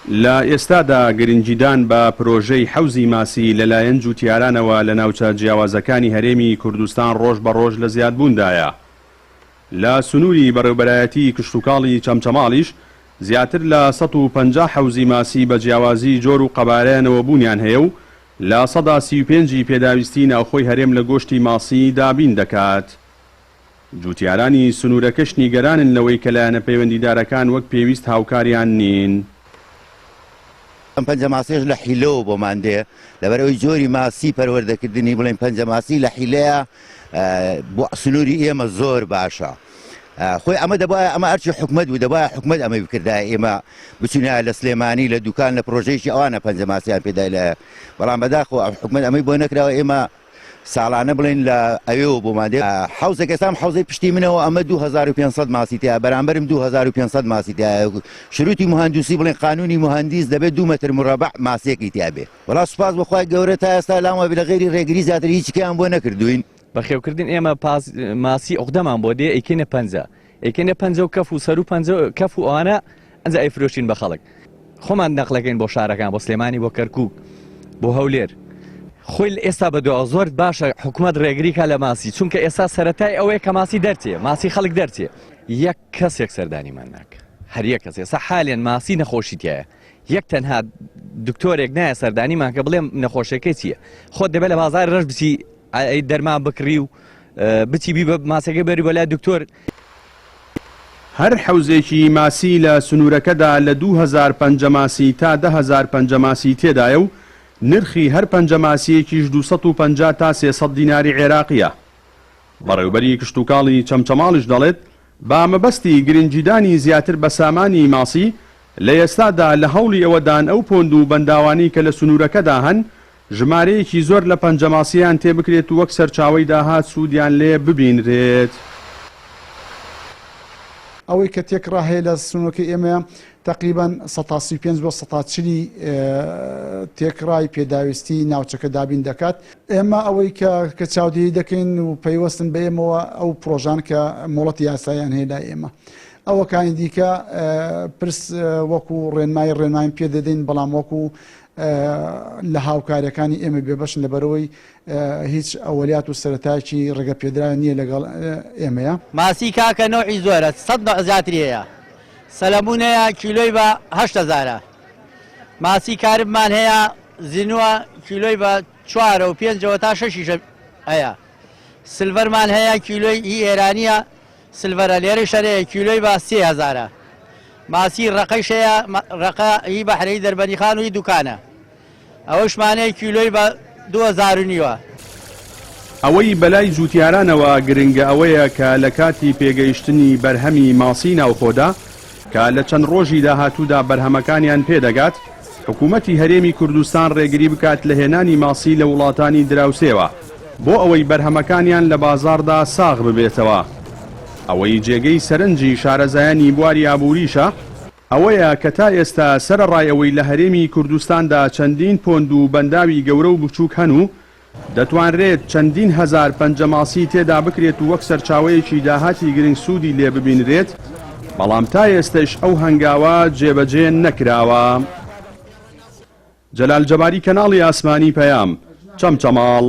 لە ئێستادا گرنگیدان بە پرۆژەی حەوزی ماسی لەلایەن جووتیارانەوە لە ناوچە جیاوازەکانی هەرێمی کوردستان ڕۆژ بە ڕۆژ لە زیادبووندایە. لە سنووری بەڕێوبەرایەتی کشتوکاڵی چەمچەماڵیش زیاتر لە 150 حەوزی ماسی بە جیاوازی جۆر و قەبارەیانەوە بوونیان هەیە و 35% ی پێداویستی ناوخۆی هەرێم لە گۆشتی ماسی دابین دەکات. جوتیارانی سنوورەکەش نیگەرانن لەوەی کە لایەنە پەیوەندیدارەکان وەک پێویست هاوکاریان نین. ئەم پەنجە ماسیەش لە حیلەوە بۆمان دێ، لەبەرئەوەی جۆری ماسی پەروەردەکردنی بڵێین پەنجە ماسی لە حیلەیە بۆ سنووری ئێمە زۆر باشە. خۆی ئەمە دەبایە ئەمە ئەرکی حکومەت بوو دەبایە حکومەت ئەمەی بکردایە ئێمە بچوینایە لە سلێمانی لە دوکان لە پرۆژەیەکی ئەوانە پەنجە ماسیان پێدای بەڵام بەداخەوە حکومەت ئەمەی بۆ نەکراوە ئێمە ساڵانە بڵێن لە ئەوێوە بۆمان دێ حەوزێک ئێستا ئەم حەوزەی پشتی منەوە ئەمە 2500 ماسی تیا بەرامبەرم 2500 ماسی تیا شروتی مهندسی بڵێن قانونی مهندیس دەبێت دوو مەتر مربع ماسیەکی تیا بێ وەڵا سوپاس بۆ خوای گەورە تا ئێستا لام وابێ لە غەیری ڕێگری زیاتر هیچکیان بۆ نەکردوین. بەخێوکردن ئێمە پاس ماسی عوقدەمان بۆ دێ ئەیکەینە پەنجە ئەیکەینە پەنجە و کەف و سەرو پەنجە کەف و ئەوانە ئەنجا ئەیفرۆشین بە خەڵک خۆمان نەقلەکەین بۆ شارەکان بۆ سلێمانی بۆ کەرکک بۆ هەولێر خۆی لە ئێستا بە دوا زۆر باشە حکوومەت ڕێگریکا لە ماسی چونکە ئێستا سەتای ئەوەیە کە ماسی دەرچێ ماسی خەڵک دەرچێ یەک کەسێک سەردانیمان ناکە هەر یەک کەس ئێستا حالێن ماسی نەخۆشی تایە یەک تەنها دکتۆرێک نایە سەردانیمان کە بڵێم نەخۆشیەکەی چییە خۆت دەبێت لە بازار ڕەش بچی دەرمان بکڕی و بچی بی بە ماسەکە بەری بەلای دکتۆر. هەر حەوزێکی ماسی لە سنوورەکەدا لە 2000 پەنجە ماسی تا 10,000 پەنجە ماسی تێدایە و نرخی هەر پەنجە ماسییەکیش 250 تا 300 دیناری عێراقییە. بەڕێوبەری کشتوکاڵی چەمچەماڵیش دەڵێت، بە مەبەستی گرنگیدانی زیاتر بە سامانی ماسی، لە ئێستادا لە هەوڵی ئەوەدان ئەو پۆند و بەنداوانەی کە لە سنوورەکەدا هەن، ژمارەیەکی زۆر لە پەنجەماسییان تێبکرێت و وەک سەرچاوەی داهات سوودیان لێ ببینرێت. ئەوەی کە تێکڕا هەیە لە سنوورەکەی ئێمە تەقریبەن سەتا 35 بۆ سەتا چلی تێکڕای پێداویستی ناوچەکە دابین دەکات. ئێمە ئەوەی کە کە چاودێری دەکەین و پەیوەستن بە ئێمەوە ئەو پرۆژان کە مۆڵەتی یاساییان هەیە لای ئێمە. ئەوەکانی دیکە پرس وەکو ڕێنمایی ڕێنماییم پێ دەدەین بەڵام وەکو لە هاوکاریەکانی ئێمە بێبەشن لەبەرئەوەی هیچ ئەوەلیات و سەرەتایەکی ڕێگە پێدراویان نییە لەگەڵ ئێمەیە. ماسی کاکە نەوعی زۆرە سەد نەوع زیاتری هەیە سەلەمون هەیە کیلۆی بە هەشت هەزارە ماسی کاربمان هەیە زینوە کیلۆی بە چوارە و پێنجەوە تا شەشیشە هەیە سلڤەرمان هەیە کیلۆی هی ئێرانیە سلڤەرە لێرەش هەرەیە کیلۆی بە سێ هەزارە ماسی ڕەقەیش هەیە ڕەقە هی بەحرەی دەربەنیخان و هی دوکانە ئەوەشمان هەیە کیلۆی بە 2000 و نیوە. ئەوەی بەلای جوتیارانەوە گرنگە ئەوەیە کە لە کاتی پێگەیشتنی بەرهەمی ماسی ناوخۆدا کە لە چەند ڕۆژی داهاتوودا بەرهەمەکانیان پێدەگات، حکوومەتی هەرێمی کوردستان ڕێگری بکات لە هێنانی ماسی لە وڵاتانی دراوسێوە بۆ ئەوەی بەرهەمەکانیان لە بازاڕدا ساغ ببێتەوە. ئەوەی جێگەی سەرنجی شارەزایانی بواری ئابووریشە، ئەوەیە کە تا ئێستا سەرەڕای ئەوەی لە هەرێمی کوردستاندا چەندین پۆند و بەنداوی گەورە و بچووک هەن و دەتوانرێت چەندین هەزار پەنجە ماسی تێدا بکرێت و وەک سەرچاوەیەکی داهاتی گرنگ سوودی لێ ببینرێت، بەڵام تا ئێستەش ئەو هەنگاوە جێبەجێ نەکراوە. جەلال جەباری کەناڵی ئاسمانی پەیام، چەمچەماڵ.